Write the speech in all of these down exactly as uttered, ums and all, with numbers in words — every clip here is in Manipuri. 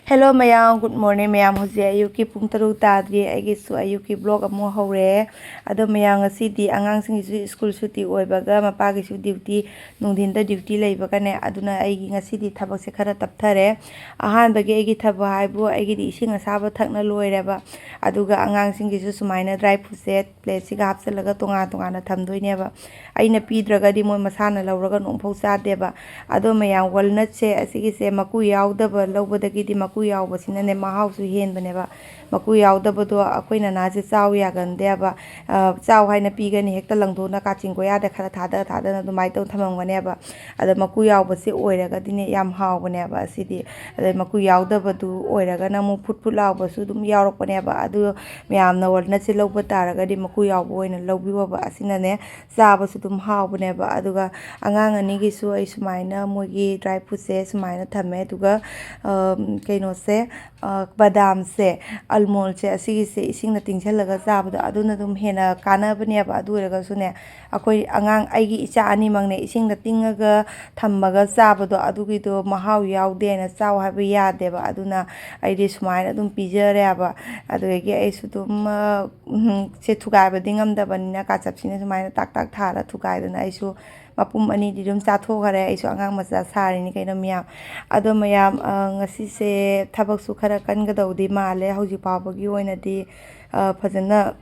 Hello ꯃꯌꯥꯝ, good morning ꯃꯌꯥꯝ꯫ ꯍꯧꯖꯤꯛ ꯑꯌꯨꯛꯀꯤ ꯄꯨꯡ ꯇꯔꯨꯛ ꯇꯥꯗ꯭ꯔꯤ꯫ ꯑꯩꯒꯤꯁꯨ ꯑꯌꯨꯛꯀꯤ vlog ꯑꯃꯨꯛ ꯍꯧꯔꯦ꯫ ꯑꯗꯣ ꯃꯌꯥꯝ, ꯉꯁꯤꯗꯤ ꯑꯉꯥꯡꯁꯤꯡꯒꯤꯁꯨ school ꯁꯨꯇꯤ ꯑꯣꯏꯕꯒ ꯃꯄꯥꯒꯤꯁꯨ duty, ꯅꯨꯡꯊꯤꯟꯗ duty ꯂꯩꯕꯒꯅꯦ, ꯑꯗꯨꯅ ꯑꯩꯒꯤ ꯉꯁꯤꯗꯤ ꯊꯕꯛꯁꯦ ꯈꯔ ꯇꯞꯊꯔꯦ꯫ ꯑꯍꯥꯟꯕꯒꯤ ꯑꯩꯒꯤ ꯊꯕꯛ ꯍꯥꯏꯕꯨ ꯑꯩꯒꯤꯗꯤ ꯏꯁꯤꯡ ꯑꯁꯥꯕ ꯊꯛꯅ ꯂꯣꯏꯔꯦꯕ꯫ ꯑꯗꯨꯒ ꯑꯉꯥꯡꯁꯤꯡꯒꯤꯁꯨ ꯁꯨꯃꯥꯏꯅ dry fruitꯁꯦ plateꯁꯤꯒ ꯍꯥꯞꯆꯤꯜꯂꯒ ꯇꯣꯉꯥꯟ ꯇꯣꯉꯥꯟꯅ ꯊꯝꯗꯣꯏꯅꯦꯕ꯫ ꯑꯩꯅ ꯄꯤꯗ꯭ꯔꯒꯗꯤ ꯃꯣꯏ ꯃꯁꯥꯅ ꯂꯧꯔꯒ ꯅꯣꯡꯐꯥꯎ ꯆꯥꯗꯦꯕ꯫ ꯑꯗꯣ ꯃꯌꯥꯝ, walnutꯁꯦ ꯑꯁꯤꯒꯤꯁꯦ ꯃꯀꯨ ꯌꯥꯎꯗꯕ ꯂꯧꯕꯗꯒꯤꯗꯤ ꯃꯀꯨ ꯌꯥꯎꯕꯁꯤꯅꯅꯦ ꯃꯍꯥꯎꯁꯨ ꯍꯦꯟꯕꯅꯦꯕ꯫ ꯃꯀꯨ ꯌꯥꯎꯗꯕꯗꯣ ꯑꯩꯈꯣꯏ ꯅꯅꯥꯁꯦ ꯆꯥꯎ ꯌꯥꯒꯟꯗꯦꯕ꯫ ꯑ, ꯆꯥꯎ ꯍꯥꯏꯅ ꯄꯤꯒꯅꯤ, ꯍꯦꯛꯇ ꯂꯪꯗꯣꯛꯅ ꯀꯥꯆꯤꯟ ꯀꯣꯌꯥꯗ ꯈꯔ ꯊꯥꯗ ꯊꯥꯗꯅ ꯑꯗꯨꯃꯥꯏꯅ ꯇꯧ ꯊꯝꯃꯝꯒꯅꯦꯕ꯫ ꯑꯗ ꯃꯀꯨ ꯌꯥꯎꯕꯁꯦ ꯑꯣꯏꯔꯒꯗꯤꯅꯦ ꯌꯥꯝ ꯍꯥꯎꯕꯅꯦꯕ ꯑꯁꯤꯗꯤ꯫ ꯑꯗꯩ ꯃꯀꯨ ꯌꯥꯎꯗꯕꯗꯨ ꯑꯣꯏꯔꯒꯅ ꯑꯃꯨꯛ ꯐꯨꯠ ꯐꯨꯠ ꯂꯥꯎꯕꯁꯨ ꯑꯗꯨꯝ ꯌꯥꯎꯔꯛꯄꯅꯦꯕ꯫ ꯑꯗꯨ ꯃꯌꯥꯝꯅ walnutꯁꯦ ꯂꯧꯕ ꯇꯥꯔꯒꯗꯤ ꯃꯀꯨ ꯌꯥꯎꯕ ꯑꯣꯏꯅ ꯂꯧꯕꯤꯌꯣꯕ꯫ ꯑꯁꯤꯅꯅꯦ ꯆꯥꯕꯁꯨ ꯑꯗꯨꯝ ꯍꯥꯎꯕꯅꯦꯕ꯫ ꯑꯗꯨꯒ ꯑꯉꯥꯡ ꯑꯅꯤꯒꯤꯁꯨ ꯑꯩ ꯁꯨꯃꯥꯏꯅ ꯃꯣꯏꯒꯤ dry fruitꯁꯦ ꯁꯨꯃꯥꯏꯅ ꯊꯝꯃꯦ꯫ ꯑꯗꯨꯒ, ꯑꯝ, ꯀꯩꯅꯣꯁꯦ, ꯑ, ꯕꯗꯥꯝꯁꯦ, almondꯁꯦ, ꯑꯁꯤꯒꯤꯁꯦ ꯏꯁꯤꯡꯗ ꯇꯤꯡꯁꯜꯂꯒ ꯆꯥꯕꯗꯣ ꯑꯗꯨꯅ ꯑꯗꯨꯝ ꯍꯦꯟꯅ ꯀꯥꯟꯅꯕꯅꯦꯕ꯫ ꯑꯗꯨ ꯑꯣꯏꯔꯒꯁꯨꯅꯦ, ꯑꯩꯈꯣꯏ ꯑꯉꯥꯡ, ꯑꯩꯒꯤ ꯏꯆꯥ ꯑꯅꯤꯃꯛꯅꯦ ꯏꯁꯤꯡꯗ ꯇꯤꯡꯉꯒ ꯊꯝꯃꯒ ꯆꯥꯕꯗꯣ ꯑꯗꯨꯒꯤꯗꯣ ꯃꯍꯥꯎ ꯌꯥꯎꯗꯦꯅ ꯆꯥꯎ ꯍꯥꯏꯕ ꯌꯥꯗꯦꯕ꯫ ꯑꯗꯨꯅ ꯑꯩꯗꯤ ꯁꯨꯃꯥꯏꯅ ꯑꯗꯨꯝ ꯄꯤꯖꯔꯦꯕ꯫ ꯑꯗꯨꯗꯒꯤ ꯑꯩꯁꯨ ꯑꯗꯨꯝ, ꯑ, ꯎꯝ, ꯁꯦ ꯊꯨꯒꯥꯏꯕꯗꯤ ꯉꯝꯗꯕꯅꯤꯅ ꯀꯥꯆꯞꯁꯤꯅ ꯁꯨꯃꯥꯏꯅ ꯇꯥꯛ ꯇꯥꯛ ꯊꯥꯔ ꯊꯨꯒꯥꯏꯗꯅ ꯑꯩꯁꯨ ꯃꯄꯨꯝ ꯑꯅꯤꯗꯤ ꯑꯗꯨꯝ ꯆꯥꯊꯣꯛꯈꯔꯦ꯫ ꯑꯩꯁꯨ ꯑꯉꯥꯡ ꯃꯆꯥ ꯁꯥꯔꯤꯅꯤ ꯀꯩꯅꯣ ꯃꯌꯥꯝ꯫ ꯑꯗꯣ ꯃꯌꯥꯝ, ꯑ, ꯉꯁꯤꯁꯦ ꯊꯕꯛꯁꯨ ꯈꯔ ꯀꯟꯒꯗꯧꯗꯤ ꯃꯥꯜꯂꯦ꯫ ꯍꯧꯖꯤꯛ ꯐꯥꯎꯕꯒꯤ ꯑꯣꯏꯅꯗꯤ, ꯑ, ꯐꯖꯅ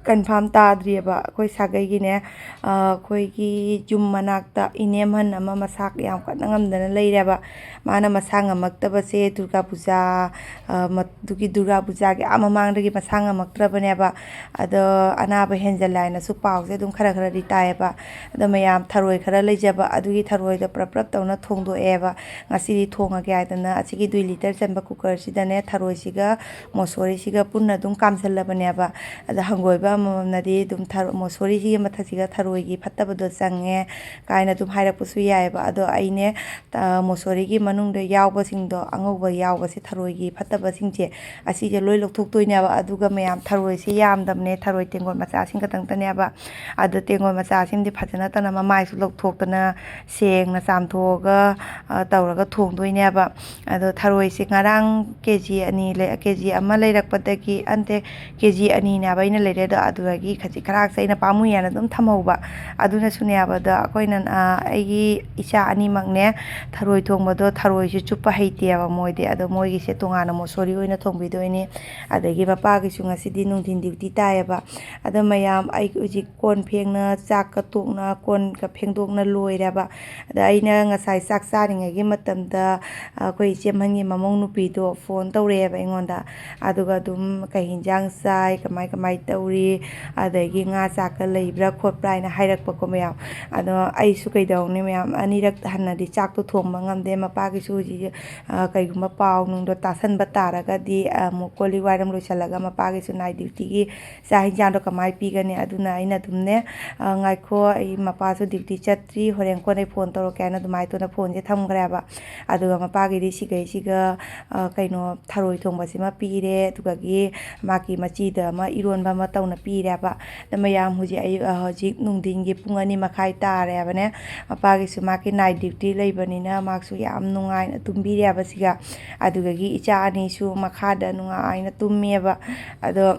confirm ꯇꯥꯗ꯭ꯔꯤꯑꯕ꯫ ꯑꯩꯈꯣꯏ ꯁꯥꯒꯩꯒꯤꯅꯦ, ꯑ, ꯑꯩꯈꯣꯏꯒꯤ ꯌꯨꯝ ꯃꯅꯥꯛꯇ ꯏꯅꯦꯝꯍꯟ ꯑꯃ ꯃꯁꯥ ꯌꯥꯝ ꯀꯟꯅ ꯉꯝꯗꯅ ꯂꯩꯔꯦꯕ꯫ ꯃꯥꯅ ꯃꯁꯥ ꯉꯝꯃꯛꯇꯕꯁꯦ ꯗꯨꯔꯒꯥ ꯄꯨꯖꯥ, ꯑ, ꯃ-, ꯑꯗꯨꯒꯤ ꯗꯨꯔꯒꯥ ꯄꯨꯖꯥꯒꯤ ꯑꯥ ꯃꯃꯥꯡꯗꯒꯤ ꯃꯁꯥ ꯉꯝꯃꯛꯇ꯭ꯔꯕꯅꯦꯕ꯫ ꯑꯗꯣ ꯑꯅꯥꯕ ꯍꯦꯟꯖꯜꯂꯦ ꯍꯥꯏꯅꯁꯨ ꯄꯥꯎꯁꯦ ꯑꯗꯨꯝ ꯈꯔ ꯈꯔꯗꯤ ꯇꯥꯏꯌꯦꯕ꯫ ꯑꯗꯣ ꯃꯌꯥꯝ, ꯊꯔꯣꯏ ꯈꯔ ꯂꯩꯖꯕ ꯑꯗꯨꯒꯤ ꯊꯔꯣꯏꯗꯣ ꯄ꯭ꯔꯞ ꯄ꯭ꯔꯞ ꯇꯧꯅ ꯊꯣꯡꯗꯣꯛꯑꯦꯕ꯫ ꯉꯁꯤꯗꯤ ꯊꯣꯡꯉꯒꯦ ꯍꯥꯏꯗꯅ ꯑꯁꯤꯒꯤ ꯗꯨꯏ liter ꯆꯟꯕ cookerꯁꯤꯗꯅꯦ ꯊꯔꯣꯏꯁꯤꯒ ꯃꯣꯁꯣꯔꯤꯁꯤꯒ ꯄꯨꯟꯅ ꯑꯗꯨꯝ ꯀꯥꯝꯁꯜꯂꯕꯅꯦꯕ꯫ ꯑꯗ ꯍꯪꯒꯣꯏꯕ ꯑꯃꯃꯝꯅꯗꯤ ꯑꯗꯨꯝ ꯊꯔꯣ-, ꯃꯣꯁꯣꯔꯤꯁꯤꯒꯤ ꯃꯊꯛꯁꯤꯒ ꯊꯔꯣꯏꯒꯤ ꯐꯠꯇꯕꯗꯣ ꯆꯪꯉꯦ ꯀꯥꯏꯅ ꯑꯗꯨꯝ ꯍꯥꯏꯔꯛꯄꯁꯨ ꯌꯥꯏꯑꯕ꯫ ꯑꯗꯣ ꯑꯩꯅꯦ, ꯇ-, ꯃꯣꯁꯣꯔꯤꯒꯤ ꯃꯅꯨꯡꯗ ꯌꯥꯎꯕꯁꯤꯡꯗꯣ, ꯑꯉꯧꯕ ꯌꯥꯎꯕꯁꯦ, ꯊꯔꯣꯏꯒꯤ ꯐꯠꯇꯕꯁꯤꯡꯁꯦ, ꯑꯁꯤꯁꯦ ꯂꯣꯏ ꯂꯧꯊꯣꯛꯇꯣꯏꯅꯦꯕ꯫ ꯑꯗꯨꯒ ꯃꯌꯥꯝ, ꯊꯔꯣꯏꯁꯦ ꯌꯥꯝꯗꯕꯅꯦ, ꯊꯔꯣꯏ ꯇꯦꯡꯀꯣꯠ ꯃꯆꯥꯁꯤꯡ ꯈꯛꯇꯪꯇꯅꯦꯕ꯫ ꯑꯗꯣ ꯇꯦꯡꯀꯣꯠ ꯃꯆꯥꯁꯤꯡꯗꯤ ꯐꯖꯅ ꯇꯅ ꯃꯃꯥꯏꯁꯨ ꯂꯧꯊꯣꯛꯇꯅ ꯁꯦꯡꯅ ꯆꯥꯝꯊꯣꯛꯑꯒ, ꯑ, ꯇꯧꯔꯒ ꯊꯣꯡꯗꯣꯏꯅꯦꯕ꯫ ꯑꯗꯣ ꯊꯔꯣꯏꯁꯦ ꯉꯔꯥꯡ ꯀꯦ ꯖꯤ ꯑꯅꯤ ꯂꯩ-, ꯀꯦ ꯖꯤ ꯑꯃ ꯂꯩꯔꯛꯄꯗꯒꯤ, ꯑꯟꯇꯦ, ꯀꯦ ꯖꯤ ꯑꯅꯤꯅꯦꯕ ꯑꯩꯅ ꯂꯩꯔꯦ꯫ ꯑꯗꯣ ꯑꯗꯨꯗꯒꯤ ꯈꯖꯤꯛ ꯈꯔꯥꯛꯁꯦ ꯑꯩꯅ ꯄꯥꯝꯃꯨꯏ ꯍꯥꯏꯅ ꯑꯗꯨꯝ ꯊꯝꯍꯧꯕ꯫ ꯑꯗꯨꯅꯁꯨꯅꯦꯕ, ꯑꯗꯣ ꯑꯩꯈꯣꯏꯅ, ꯑ, ꯑꯩꯒꯤ ꯏꯆꯥ ꯑꯅꯤꯃꯛꯅꯦ, ꯊꯔꯣꯏ ꯊꯣꯡꯕꯗꯣ ꯊꯔꯣꯏꯁꯨ ꯆꯨꯞꯄ ꯍꯩꯇꯦꯕ ꯃꯣꯏꯗꯤ꯫ ꯑꯗꯣ ꯃꯣꯏꯒꯤꯁꯦ ꯇꯣꯉꯥꯟꯅ ꯃꯣꯁꯣꯔꯤ ꯑꯣꯏꯅ ꯊꯣꯡꯕꯤꯗꯣꯏꯅꯤ꯫ ꯑꯗꯒꯤ ꯃꯄꯥꯒꯤꯁꯨ ꯉꯁꯤꯗꯤ ꯅꯨꯡꯊꯤꯟ ꯗ꯭ꯌꯨꯇꯤ ꯇꯥꯏꯌꯦꯕ꯫ ꯑꯗꯣ ꯃꯌꯥꯝ, ꯑꯩ ꯍꯧꯖꯤꯛ ꯀꯣꯟ ꯐꯦꯡꯅ, ꯆꯥꯛꯀ ꯇꯣꯛꯅ, ꯀꯣꯟꯒ ꯐꯦꯡꯗꯣꯛꯅ ꯂꯣꯏꯔꯦꯕ꯫ ꯑꯗ ꯑꯩꯅ ꯉꯁꯥꯏ ꯆꯥꯛ ꯆꯥꯔꯤꯉꯩꯒꯤ ꯃꯇꯝꯗ, ꯑꯩꯈꯣꯏ ꯏꯆꯦ ꯑꯍꯟꯒꯤ ꯃꯃꯧ ꯅꯨꯄꯤꯗꯣ ꯐꯣꯟ ꯇꯧꯔꯛꯑꯦꯕ ꯑꯩꯉꯣꯟꯗ꯫ ꯑꯗꯨꯒ ꯑꯗꯨꯝ ꯀꯩ ꯍꯤꯟꯖꯥꯡ ꯆꯥꯏ, ꯀꯃꯥꯏ ꯀꯃꯥꯏ ꯇꯧꯔꯤ, ꯑꯗꯒꯤ ꯉꯥ ꯆꯥꯛꯀ ꯂꯩꯕ꯭ꯔꯥ ꯈꯣꯠꯄ꯭ꯔꯥ ꯍꯥꯏꯅ ꯍꯥꯏꯔꯛꯄꯀꯣ ꯃꯌꯥꯝ꯫ ꯑꯗꯣ ꯑꯩꯁꯨ ꯀꯩꯗꯧꯅꯤ ꯃꯌꯥꯝ, ꯑꯅꯤꯔꯛ ꯍꯟꯅꯗꯤ ꯆꯥꯛꯇꯣ ꯊꯣꯡꯕ ꯉꯝꯗꯦ꯫ ꯃꯄꯥꯒꯤꯁꯨ ꯍꯧꯖꯤꯛ, ꯑ, ꯀꯩꯒꯨꯝꯕ ꯄꯥꯎ ꯅꯨꯡꯗꯣ ꯇꯥꯁꯟꯕ ꯇꯥꯔꯒꯗꯤ, ꯑꯃꯨꯛ ꯀꯣꯜ ꯂꯤꯛ ꯋꯥꯏꯔꯝ ꯂꯣꯏꯁꯜꯂꯒ ꯃꯄꯥꯒꯤꯁꯨ ꯅꯥꯏꯠ ꯗ꯭ꯌꯨꯇꯤꯒꯤ ꯆꯥꯛ ꯍꯤꯟꯖꯥꯡꯗꯣ ꯀꯃꯥꯏ ꯄꯤꯒꯅꯤ? ꯑꯗꯨꯅ ꯑꯩꯅ ꯑꯗꯨꯝꯅꯦ, ꯑ, ꯉꯥꯏꯈꯣ, ꯑꯩ ꯃꯄꯥꯁꯨ ꯗ꯭ꯌꯨꯇꯤ ꯆꯠꯇ꯭ꯔꯤ, ꯍꯣꯔꯦꯟ ꯀꯣꯟꯅ ꯑꯩ ꯐꯣꯟ ꯇꯧꯔꯛꯀꯦ ꯍꯥꯏꯅ ꯑꯗꯨꯃꯥꯏꯅ ꯇꯧꯅ ꯐꯣꯟꯁꯦ ꯊꯝꯈ꯭ꯔꯦꯕ꯫ ꯑꯗꯨꯒ ꯃꯄꯥꯒꯤꯗꯤ ꯁꯤꯈꯩꯁꯤꯒ, ꯑ, ꯀꯩꯅꯣ, ꯊꯔꯣꯏ ꯊꯣꯡꯕꯁꯤꯃ ꯄꯤꯔꯦ, ꯑꯗꯨꯗꯒꯤ ꯃꯥꯒꯤ ꯃꯆꯤꯗ ꯑꯃ ꯏꯔꯣꯟꯕ ꯑꯃ ꯇꯧꯅ ꯄꯤꯔꯦꯕ꯫ ꯑꯗ ꯃꯌꯥꯝ ꯍꯧꯖꯤꯛ ꯑꯌꯨꯛ, ꯑ, ꯍꯧꯖꯤꯛ ꯅꯨꯡꯊꯤꯟꯒꯤ ꯄꯨꯡ ꯑꯅꯤ ꯃꯈꯥꯏ ꯇꯥꯔꯦꯕꯅꯦ꯫ ꯃꯄꯥꯒꯤꯁꯨ ꯃꯥꯒꯤ ꯅꯥꯏꯠ ꯗ꯭ꯌꯨꯇꯤ ꯂꯩꯕꯅꯤꯅ ꯃꯥꯁꯨ ꯌꯥꯝ ꯅꯨꯡꯉꯥꯏꯅ ꯇꯨꯝꯕꯤꯔꯦꯕ ꯁꯤꯒ꯫ ꯑꯗꯨꯗꯒꯤ ꯏꯆꯥ ꯑꯅꯤꯁꯨ ꯃꯈꯥꯗ ꯅꯨꯡꯉꯥꯏꯅ ꯇꯨꯝꯃꯦꯕ꯫ ꯑꯗꯣ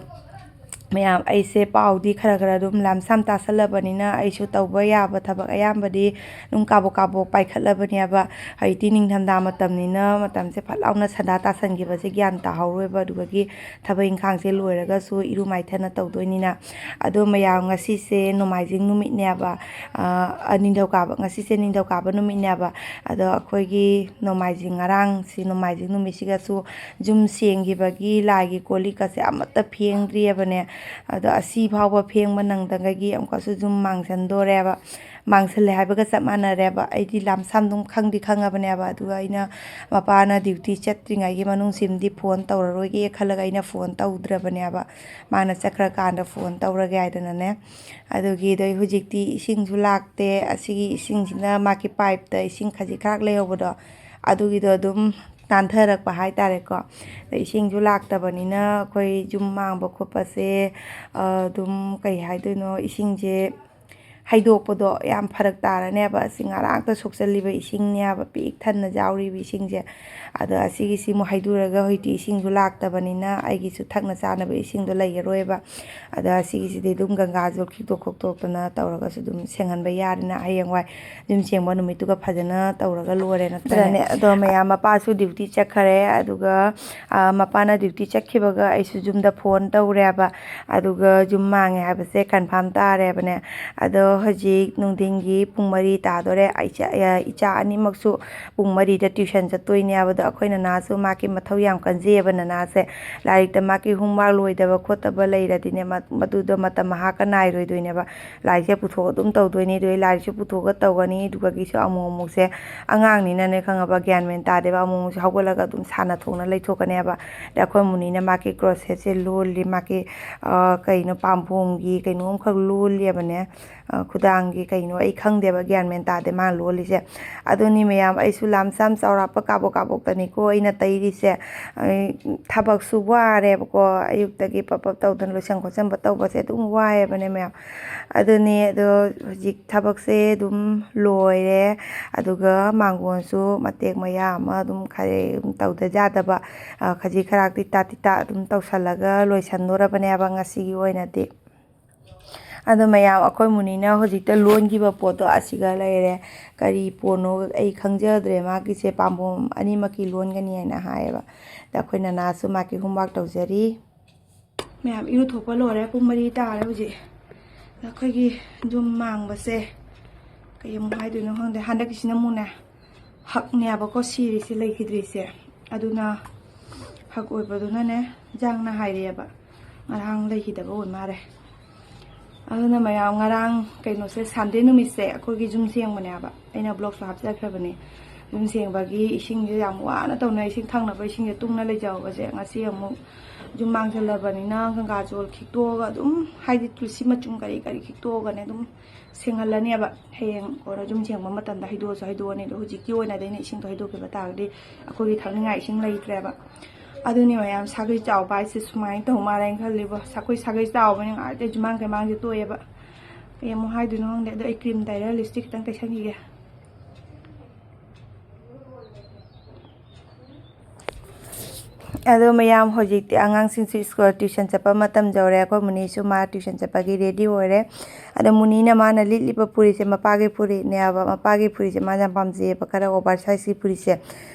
ꯃꯌꯥꯝ, ꯑꯩꯁꯦ ꯄꯥꯎꯗꯤ ꯈꯔ ꯈꯔ ꯑꯗꯨꯝ ꯂꯝꯁꯝ ꯇꯥꯁꯜꯂꯕꯅꯤꯅ ꯑꯩꯁꯨ ꯇꯧꯕ ꯌꯥꯕ ꯊꯕꯛ ꯑꯌꯥꯝꯕꯗꯤ ꯑꯗꯨꯝ ꯀꯥꯕꯣꯛ ꯀꯥꯕꯣꯛ ꯄꯥꯏꯈꯠꯂꯕꯅꯦꯕ꯫ ꯍꯧꯖꯤꯛꯇꯤ ꯅꯤꯡꯊꯝꯊꯥ ꯃꯇꯝꯅꯤꯅ ꯃꯇꯝꯁꯦ ꯐꯠ ꯂꯥꯎꯅ ꯁꯟꯗꯥ ꯇꯥꯁꯟꯈꯤꯕꯁꯦ ꯒ꯭ꯌꯥꯟ ꯇꯥꯍꯧꯔꯣꯏꯕ꯫ ꯑꯗꯨꯗꯒꯤ ꯊꯕꯛ ꯏꯪꯈꯥꯡꯁꯦ ꯂꯣꯏꯔꯒꯁꯨ ꯏꯔꯨ ꯃꯥꯏꯊꯅ ꯇꯧꯗꯣꯏꯅꯤꯅ꯫ ꯑꯗꯣ ꯃꯌꯥꯝ, ꯉꯁꯤꯁꯦ ꯅꯣꯡꯃꯥꯏꯖꯤꯡ ꯅꯨꯃꯤꯠꯅꯦꯕ, ꯑ, ꯅꯤꯡꯊꯧꯀꯥꯕ, ꯉꯁꯤꯁꯦ ꯅꯤꯡꯊꯧꯀꯥꯕ ꯅꯨꯃꯤꯠꯅꯦꯕ꯫ ꯑꯗꯣ ꯑꯩꯈꯣꯏꯒꯤ ꯅꯣꯡꯃꯥꯏꯖꯤꯡ, ꯉꯔꯥꯡꯁꯤ ꯅꯣꯡꯃꯥꯏꯖꯤꯡ ꯅꯨꯃꯤꯠꯁꯤꯒꯁꯨ ꯌꯨꯝ ꯁꯦꯡꯈꯤꯕꯒꯤ ꯂꯥꯏꯒꯤ ꯀꯣꯜ ꯂꯤꯛꯀꯁꯦ ꯑꯃꯠꯇ ꯐꯦꯡꯗ꯭ꯔꯤꯑꯕꯅꯦ꯫ ꯑꯗꯣ ꯑꯁꯤ ꯐꯥꯎꯕ ꯐꯦꯡꯕ ꯅꯪꯗꯉꯩꯒꯤ ꯑꯃꯨꯛꯀꯁꯨ ꯌꯨꯝ ꯃꯥꯡꯁꯟꯗꯣꯔꯦꯕ꯫ ꯃꯥꯡꯁꯜꯂꯦ ꯍꯥꯏꯕꯒ ꯆꯞ ꯃꯥꯟꯅꯔꯦꯕ꯫ ꯑꯩꯗꯤ ꯂꯝꯁꯥꯝ ꯑꯗꯨꯝ ꯈꯪꯗꯤ ꯈꯪꯉꯕꯅꯦꯕ꯫ ꯑꯗꯨꯒ ꯑꯩꯅ ꯃꯄꯥꯅ ꯗ꯭ꯌꯨꯇꯤ ꯆꯠꯇ꯭ꯔꯤꯉꯩꯒꯤ ꯃꯅꯨꯡꯁꯤꯃꯗꯤ ꯐꯣꯟ ꯇꯧꯔꯔꯣꯏꯒꯦ ꯈꯜꯂꯒ ꯑꯩꯅ ꯐꯣꯟ ꯇꯧꯗ꯭ꯔꯕꯅꯦꯕ꯫ ꯃꯥꯅ ꯆꯠꯈ꯭ꯔꯀꯥꯟꯗ ꯐꯣꯟ ꯇꯧꯔꯒꯦ ꯍꯥꯏꯗꯅꯅꯦ꯫ ꯑꯗꯨꯒꯤ ꯑꯗꯩ ꯍꯧꯖꯤꯛꯇꯤ ꯏꯁꯤꯡꯁꯨ ꯂꯥꯛꯇꯦ꯫ ꯑꯁꯤꯒꯤ ꯏꯁꯤꯡꯁꯤꯅ ꯃꯥꯒꯤ ꯄꯥꯏꯞꯇ ꯏꯁꯤꯡ ꯈꯖꯤꯛ ꯈꯔꯥꯛ ꯂꯩꯍꯧꯕꯗꯣ, ꯑꯗꯨꯒꯤꯗꯣ ꯑꯗꯨꯝ ꯅꯥꯟꯊꯔꯛꯄ ꯍꯥꯏꯇꯥꯔꯦꯀꯣ꯫ ꯑꯗ ꯏꯁꯤꯡꯁꯨ ꯂꯥꯛꯇꯕꯅꯤꯅ ꯑꯩꯈꯣꯏ ꯌꯨꯝ ꯃꯥꯡꯕ ꯈꯣꯠꯄꯁꯦ, ꯑꯗꯨꯝ ꯀꯩ ꯍꯥꯏꯗꯣꯏꯅꯣ, ꯏꯁꯤꯡꯁꯦ ꯍꯩꯗꯣꯛꯄꯗꯣ ꯌꯥꯝ ꯐꯔꯛ ꯇꯥꯔꯅꯦꯕ꯫ ꯑꯁꯤ ꯉꯔꯥꯡꯇ ꯁꯣꯛꯆꯜꯂꯤꯕ ꯏꯁꯤꯡꯅꯦꯕ, ꯄꯤꯛ ꯊꯟꯅ ꯌꯥꯎꯔꯤꯕ ꯏꯁꯤꯡꯁꯦ꯫ ꯑꯗꯣ ꯑꯁꯤꯒꯤꯁꯤ ꯑꯃꯨꯛ ꯍꯩꯗꯣꯔꯒ ꯍꯧꯖꯤꯛꯇꯤ ꯏꯁꯤꯡꯁꯨ ꯂꯥꯛꯇꯕꯅꯤꯅ ꯑꯩꯒꯤꯁꯨ ꯊꯛꯅ ꯆꯥꯅꯕ ꯏꯁꯤꯡꯗꯣ ꯂꯩꯔꯔꯣꯏꯕ꯫ ꯑꯗꯣ ꯑꯁꯤꯒꯤꯁꯤꯗꯤ ꯑꯗꯨꯝ ꯒꯪꯒꯥꯖꯜ ꯈꯤꯛꯇꯣꯛ ꯈꯣꯛꯇꯣꯛꯇꯅ ꯇꯧꯔꯒꯁꯨ ꯑꯗꯨꯝ ꯁꯦꯡꯍꯟꯕ ꯌꯥꯔꯦꯅ, ꯍꯌꯦꯡꯋꯥꯏ ꯌꯨꯝ ꯁꯦꯡꯕ ꯅꯨꯃꯤꯠꯇꯨꯒ ꯐꯖꯅ ꯇꯧꯔꯒ ꯂꯣꯏꯔꯦ ꯅꯠꯇ꯭ꯔꯅꯦ? ꯑꯗꯣ ꯃꯌꯥꯝ, ꯃꯄꯥꯁꯨ ꯗ꯭ꯌꯨꯇꯤ ꯆꯠꯈꯔꯦ꯫ ꯑꯗꯨꯒ, ꯑ, ꯃꯄꯥꯅ ꯗ꯭ꯌꯨꯇꯤ ꯆꯠꯈꯤꯕꯒ ꯑꯩꯁꯨ ꯌꯨꯝꯗ ꯐꯣꯟ ꯇꯧꯔꯦꯕ꯫ ꯑꯗꯨꯒ ꯌꯨꯝ ꯃꯥꯡꯉꯦ ꯍꯥꯏꯕꯁꯦ ꯀꯟꯐꯥꯝ ꯇꯥꯔꯦꯕꯅꯦ꯫ ꯑꯗꯣ ꯍꯧꯖꯤꯛ ꯅꯨꯡꯊꯤꯟꯒꯤ ꯄꯨꯡ ꯃꯔꯤ ꯇꯥꯗꯣꯔꯦ꯫ ꯏꯆꯥ, ꯏꯆꯥ ꯑꯅꯤꯃꯛꯁꯨ ꯄꯨꯡ ꯃꯔꯤꯗ ꯇ꯭ꯌꯨꯁꯟ ꯆꯠꯇꯣꯏꯅꯦꯕ꯫ ꯑꯗꯣ ꯑꯩꯈꯣꯏ ꯅꯅꯥꯁꯨ ꯃꯥꯒꯤ ꯃꯊꯧ ꯌꯥꯝ ꯀꯟꯖꯩꯌꯦꯕ, ꯅꯅꯥꯁꯦ꯫ ꯂꯥꯏꯔꯤꯛꯇ ꯃꯥꯒꯤ homework ꯂꯣꯏꯗꯕ ꯈꯣꯠꯇꯕ ꯂꯩꯔꯗꯤꯅꯦ, ꯃ-, ꯃꯗꯨꯗꯣ ꯃꯇꯝ ꯃꯍꯥꯛꯀ ꯅꯥꯏꯔꯣꯏꯗꯣꯏꯅꯦꯕ꯫ ꯂꯥꯏꯔꯤꯛꯁꯦ ꯄꯨꯊꯣꯛꯑ ꯑꯗꯨꯝ ꯇꯧꯗꯣꯏꯅꯦ꯫ ꯑꯗꯨ ꯂꯥꯏꯔꯤꯛꯁꯦ ꯄꯨꯊꯣꯛꯑꯒ ꯇꯧꯒꯅꯤ꯫ ꯑꯗꯨꯒꯒꯤꯁꯨ ꯑꯃꯨꯛ ꯑꯃꯨꯛꯁꯦ ꯑꯉꯥꯡꯅꯤꯅꯅꯦ, ꯈꯪꯉꯕ, ꯒ꯭ꯌꯥꯟ ꯃꯦꯟ ꯇꯥꯗꯦꯕ꯫ ꯑꯃꯨꯛ ꯑꯃꯨꯛꯁꯦ ꯍꯧꯒꯠꯂꯒ ꯑꯗꯨꯝ ꯁꯥꯟꯅ ꯊꯣꯛꯅ ꯂꯩꯊꯣꯛꯀꯅꯦꯕ꯫ ꯑꯗꯩ ꯑꯩꯈꯣꯏ ꯃꯨꯅꯤꯅ ꯃꯥꯒꯤ crochetꯁꯦ ꯂꯣꯜꯂꯤ, ꯃꯥꯒꯤ, ꯑ, ꯀꯩꯅꯣ, ꯄꯥꯝꯕꯣꯝꯒꯤ ꯀꯩꯅꯣ ꯑꯃꯈꯛ ꯂꯣꯜꯂꯤꯕꯅꯦ꯫ ꯑ, ꯈꯨꯗꯥꯡꯒꯤ ꯀꯩꯅꯣ ꯑꯩ ꯈꯪꯗꯦꯕ, ꯒ꯭ꯌꯥꯟ ꯃꯦꯟ ꯇꯥꯗꯦ ꯃꯥꯅ ꯂꯣꯜꯂꯤꯁꯦ꯫ ꯑꯗꯨꯅꯤ ꯃꯌꯥꯝ, ꯑꯩꯁꯨ ꯂꯝꯁꯥꯝ ꯆꯥꯎꯔꯥꯛꯄ ꯀꯥꯕꯣꯛ ꯀꯥꯕꯣꯛꯇꯅꯤꯀꯣ ꯑꯩꯅ ꯇꯩꯔꯤꯁꯦ꯫ ꯑꯩ ꯊꯕꯛꯁꯨ ꯋꯥꯔꯦꯕꯀꯣ, ꯑꯌꯨꯛꯇꯒꯤ ꯄꯞ ꯄꯞ ꯇꯧꯗꯅ ꯂꯣꯏꯁꯟ ꯈꯣꯠꯆꯟꯕ ꯇꯧꯕꯁꯦ ꯑꯗꯨꯝ ꯋꯥꯏꯌꯦꯕꯅꯦ ꯃꯌꯥꯝ꯫ ꯑꯗꯨꯅꯦ, ꯑꯗꯣ ꯍꯧꯖꯤꯛ ꯊꯕꯛꯁꯦ ꯑꯗꯨꯝ ꯂꯣꯏꯔꯦ꯫ ꯑꯗꯨꯒ ꯃꯥꯡꯒꯣꯟꯁꯨ ꯃꯇꯦꯛ ꯃꯌꯥ ꯑꯃ ꯑꯗꯨꯝ ꯈꯔ ꯑꯗꯨꯝ ꯇꯧꯗ ꯌꯥꯗꯕ, ꯑ, ꯈꯖꯤꯛ ꯈꯔꯥꯛ ꯇꯤꯇꯥ ꯇꯤꯇꯥ ꯑꯗꯨꯝ ꯇꯧꯁꯜꯂꯒ ꯂꯣꯏꯁꯟꯗꯣꯔꯕꯅꯦꯕ ꯉꯁꯤꯒꯤ ꯑꯣꯏꯅꯗꯤ꯫ ꯑꯗꯣ ꯃꯌꯥꯝ, ꯑꯩꯈꯣꯏ ꯃꯨꯅꯤꯅ ꯍꯧꯖꯤꯛꯇ ꯂꯣꯟꯈꯤꯕ ꯄꯣꯠꯇꯣ ꯑꯁꯤꯒ ꯂꯩꯔꯦ꯫ ꯀꯔꯤ ꯄꯣꯠꯅꯣ ꯑꯩ ꯈꯪꯖꯗ꯭ꯔꯦ꯫ ꯃꯥꯒꯤꯁꯦ ꯄꯥꯝꯕꯣꯝ ꯑꯅꯤꯃꯛꯀꯤ ꯂꯣꯟꯒꯅꯤ ꯍꯥꯏꯅ ꯍꯥꯏꯌꯦꯕ꯫ ꯑꯗ ꯑꯩꯈꯣꯏ ꯅꯅꯥꯁꯨ ꯃꯥꯒꯤ homework ꯇꯧꯖꯔꯤ꯫ ꯃꯌꯥꯝ, ꯏꯔꯨꯊꯣꯛꯄ ꯂꯣꯏꯔꯦ꯫ ꯄꯨꯡ ꯃꯔꯤ ꯇꯥꯔꯦ ꯍꯧꯖꯤꯛ꯫ ꯑꯗ ꯑꯩꯈꯣꯏꯒꯤ ꯌꯨꯝ ꯃꯥꯡꯕꯁꯦ ꯀꯩ ꯑꯃꯨꯛ ꯍꯥꯏꯗꯣꯏꯅꯣ ꯈꯪꯗꯦ꯫ ꯍꯟꯗꯛꯀꯤꯁꯤꯅ ꯑꯃꯨꯛꯅꯦ, ꯍꯛꯅꯦꯕꯀꯣ ꯁꯤꯔꯤꯁꯦ, ꯂꯩꯈꯤꯗ꯭ꯔꯤꯁꯦ꯫ ꯑꯗꯨꯅ ꯍꯛ ꯑꯣꯏꯕꯗꯨꯅꯅꯦ, ꯏꯟꯖꯥꯡꯅ ꯍꯥꯏꯔꯛꯑꯦꯕ꯫ ꯉꯔꯥꯡ ꯂꯩꯈꯤꯗꯕ ꯑꯣꯏ ꯃꯥꯜꯂꯦ꯫ ꯑꯗꯨꯅ ꯃꯌꯥꯝ, ꯉꯔꯥꯡ ꯀꯩꯅꯣꯁꯦ, ꯁꯟꯗꯦ ꯅꯨꯃꯤꯠꯁꯦ ꯑꯩꯈꯣꯏꯒꯤ ꯌꯨꯝ ꯁꯦꯡꯕꯅꯦꯕ꯫ ꯑꯩꯅ ꯕ꯭ꯂꯣꯛꯁꯨ ꯍꯥꯞꯆꯈ꯭ꯔꯕꯅꯦ꯫ ꯌꯨꯝ ꯁꯦꯡꯕꯒꯤ ꯏꯁꯤꯡꯁꯦ ꯌꯥꯝ ꯋꯥꯅ ꯇꯧꯅ, ꯏꯁꯤꯡ ꯊꯛꯅꯕ ꯏꯁꯤꯡꯁꯦ ꯇꯨꯡꯅ ꯂꯩꯖꯍꯧꯕꯁꯦ ꯉꯁꯤ ꯑꯃꯨꯛ ꯌꯨꯝ ꯃꯥꯡꯁꯤꯜꯂꯕꯅꯤꯅ ꯒꯪꯒꯥ ꯖꯣꯜ ꯈꯤꯛꯇꯣꯛꯑꯒ ꯑꯗꯨꯝ, ꯍꯥꯏꯗꯤ ꯇꯨꯜꯁꯤ ꯃꯆꯨꯝ ꯀꯔꯤ ꯀꯔꯤ ꯈꯤꯛꯇꯣꯛꯑꯒꯅꯦ ꯑꯗꯨꯝ ꯁꯦꯡꯍꯜꯂꯅꯦꯕ꯫ ꯍꯌꯦꯡ ꯀꯣꯟꯅ ꯌꯨꯝ ꯁꯦꯡꯕ ꯃꯇꯝꯗ ꯍꯩꯗꯣꯛꯑꯁꯨ ꯍꯩꯗꯣꯛꯑꯅꯤ꯫ ꯑꯗꯣ ꯍꯧꯖꯤꯛꯀꯤ ꯑꯣꯏꯅꯗꯤ ꯑꯩꯅ ꯏꯁꯤꯡꯗꯣ ꯍꯩꯗꯣꯛꯈꯤꯕ ꯇꯥꯔꯗꯤ ꯑꯩꯈꯣꯏꯒꯤ ꯊꯛꯅꯤꯡꯉꯥꯏ ꯏꯁꯤꯡ ꯂꯩꯇ꯭ꯔꯦꯕ꯫ ꯑꯗꯨꯅꯤ ꯃꯌꯥꯝ, ꯁꯥꯒꯩ ꯆꯥꯎꯕ ꯍꯥꯏꯁꯦ ꯁꯨꯃꯥꯏꯅ ꯇꯧ ꯃꯥꯜꯂꯦ ꯍꯥꯏꯅ ꯈꯜꯂꯤꯕꯣ꯫ ꯑꯩꯈꯣꯏ ꯁꯥꯒꯩ ꯆꯥꯎꯕꯅꯤ ꯉꯥꯏꯗꯩ ꯖꯨꯃꯥꯡ ꯀꯩꯃꯥꯡꯁꯦ ꯇꯣꯛꯑꯦꯕ꯫ ꯀꯩ ꯑꯃꯨꯛ ꯍꯥꯏꯗꯣꯏꯅꯣ ꯈꯪꯗꯦ꯫ ꯑꯗꯣ ꯑꯩ ꯀ꯭ꯔꯤꯝ ꯇꯩꯔꯦ, ꯂꯤꯞꯁꯇꯤꯛ ꯈꯤꯇꯪ ꯇꯩꯁꯟꯈꯤꯒꯦ꯫ ꯑꯗꯣ ꯃꯌꯥꯝ, ꯍꯧꯖꯤꯛꯇꯤ ꯑꯉꯥꯡꯁꯤꯡꯁꯨ ꯁ꯭ꯀꯨꯜ ꯇ꯭ꯌꯨꯁꯟ ꯆꯠꯄ ꯃꯇꯝ ꯌꯧꯔꯦ꯫ ꯑꯩꯈꯣꯏ ꯃꯨꯅꯤꯁꯨ ꯃꯥ ꯇ꯭ꯌꯨꯁꯟ ꯆꯠꯄꯒꯤ ꯔꯦꯗꯤ ꯑꯣꯏꯔꯦ꯫ ꯑꯗꯣ ꯃꯨꯅꯤꯅ ꯃꯥꯅ ꯂꯤꯠꯂꯤꯕ ꯐꯨꯔꯤꯠꯁꯦ ꯃꯄꯥꯒꯤ ꯐꯨꯔꯤꯠꯅꯦꯕ꯫ ꯃꯄꯥꯒꯤ ꯐꯨꯔꯤꯠꯁꯦ ꯃꯥꯅ ꯌꯥꯝ ꯄꯥꯝꯖꯩꯌꯦꯕ, ꯈꯔ ꯑꯣꯚꯔ ꯁꯥꯏꯖꯀꯤ ꯐꯨꯔꯤꯠꯁꯦ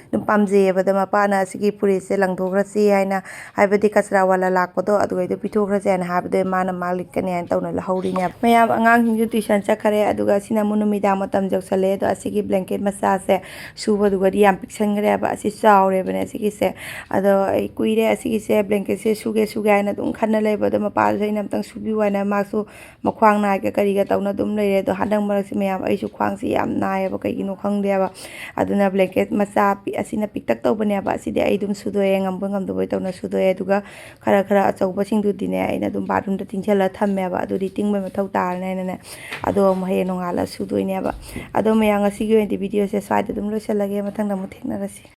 ꯑꯗꯨꯝ ꯄꯥꯝꯖꯩꯌꯦꯕ꯫ ꯑꯗꯣ ꯃꯄꯥꯅ ꯑꯁꯤꯒꯤ ꯐꯨꯔꯤꯠꯁꯦ ꯂꯪꯊꯣꯛꯈ꯭ꯔꯁꯤ ꯍꯥꯏꯅ, ꯍꯥꯏꯕꯗꯤ ꯀꯆꯔꯥ ꯋꯥꯂꯥ ꯂꯥꯛꯄꯗꯣ ꯑꯗꯨꯒꯩꯗꯣ ꯄꯤꯊꯣꯛꯈ꯭ꯔꯁꯦ ꯍꯥꯏꯅ ꯍꯥꯏꯕꯗꯣ ꯃꯥꯅ ꯃꯥ ꯂꯤꯠꯀꯅꯤ ꯍꯥꯏꯅ ꯇꯧꯅ ꯂꯧꯍꯧꯔꯤꯅꯦꯕ꯫ ꯃꯌꯥꯝ, ꯑꯉꯥꯡꯁꯤꯡꯁꯨ ꯇ꯭ꯌꯨꯁꯟ ꯆꯠꯈ꯭ꯔꯦ꯫ ꯑꯗꯨꯒ ꯑꯁꯤꯅ ꯑꯃꯨꯛ ꯅꯨꯃꯤꯗꯥꯡ ꯃꯇꯝ ꯌꯧꯁꯜꯂꯛꯑꯦ꯫ ꯑꯗꯣ ꯑꯁꯤꯒꯤ ꯕ꯭ꯂꯦꯡꯀꯦꯠ ꯃꯆꯥꯁꯦ ꯁꯨꯕꯗꯨꯒꯗꯤ ꯌꯥꯝ ꯄꯤꯛꯁꯟꯈ꯭ꯔꯦꯕ꯫ ꯑꯁꯤ ꯆꯥꯎꯔꯦꯕꯅꯦ ꯑꯁꯤꯒꯤꯁꯦ꯫ ꯑꯗꯣ ꯑꯩ ꯀꯨꯏꯔꯦ ꯑꯁꯤꯒꯤꯁꯦ, ꯕ꯭ꯂꯦꯡꯀꯦꯠꯁꯦ ꯁꯨꯒꯦ ꯁꯨꯒꯦ ꯍꯥꯏꯅ ꯑꯗꯨꯝ ꯈꯟꯅ ꯂꯩꯕ꯫ ꯑꯗꯣ ꯃꯄꯥꯗꯨꯁꯨ ꯑꯩꯅ ꯑꯝꯇꯪ ꯁꯨꯕꯤꯌꯨ ꯍꯥꯏꯅ, ꯃꯥꯁꯨ ꯃꯈ꯭ꯋꯥꯡ ꯅꯥꯏꯒ ꯀꯔꯤꯒ ꯇꯧꯅ ꯑꯗꯨꯝ ꯂꯩꯔꯦ꯫ ꯑꯗꯣ ꯍꯟꯗꯛ ꯃꯔꯛꯁꯦ ꯃꯌꯥꯝ, ꯑꯩꯁꯨ ꯈ꯭ꯋꯥꯡꯁꯦ ꯌꯥꯝ ꯅꯥꯏꯌꯦꯕ, ꯀꯩꯒꯤꯅꯣ ꯈꯪꯗꯦꯕ꯫ ꯑꯗꯨꯅ ꯕ꯭ꯂꯦꯡꯀꯦꯠ ꯃꯆꯥ ꯄꯤ-, ꯑꯁꯤꯅ ꯄꯤꯛꯇꯛ ꯇꯧꯕꯅꯦꯕ꯫ ꯑꯁꯤꯗꯤ ꯑꯩ ꯑꯗꯨꯝ ꯁꯨꯗꯣꯛꯑꯦ, ꯉꯝꯕꯣꯏ ꯉꯝꯗꯕꯣꯏ ꯇꯧꯅ ꯁꯨꯗꯣꯛꯑꯦ꯫ ꯑꯗꯨꯒ ꯈꯔ ꯈꯔ ꯑꯆꯧꯕꯁꯤꯡꯗꯨꯗꯤꯅꯦ, ꯑꯩꯅ ꯑꯗꯨꯝ ꯕꯥꯠꯔꯨꯝꯗ ꯇꯤꯡꯁꯤꯜꯂ ꯊꯝꯃꯦꯕ꯫ ꯑꯗꯨꯗꯤ ꯇꯤꯡꯕꯩ ꯃꯊꯧ ꯇꯥꯔꯅꯤ ꯍꯥꯏꯅꯅꯦ꯫ ꯑꯗꯣ ꯑꯃꯨꯛ ꯍꯌꯦꯡ ꯅꯣꯡꯉꯥꯜꯂ ꯁꯨꯗꯣꯏꯅꯦꯕ꯫ ꯑꯗꯣ ꯃꯌꯥꯝ, ꯉꯁꯤꯒꯤ ꯑꯣꯏꯅꯗꯤ ꯚꯤꯗꯤꯑꯣꯁꯦ ꯁ꯭ꯋꯥꯏꯗ ꯑꯗꯨꯝ ꯂꯣꯏꯁꯤꯜꯂꯒꯦ꯫ ꯃꯊꯪꯗ ꯑꯃꯨꯛ ꯊꯦꯡꯅꯔꯁꯤ꯫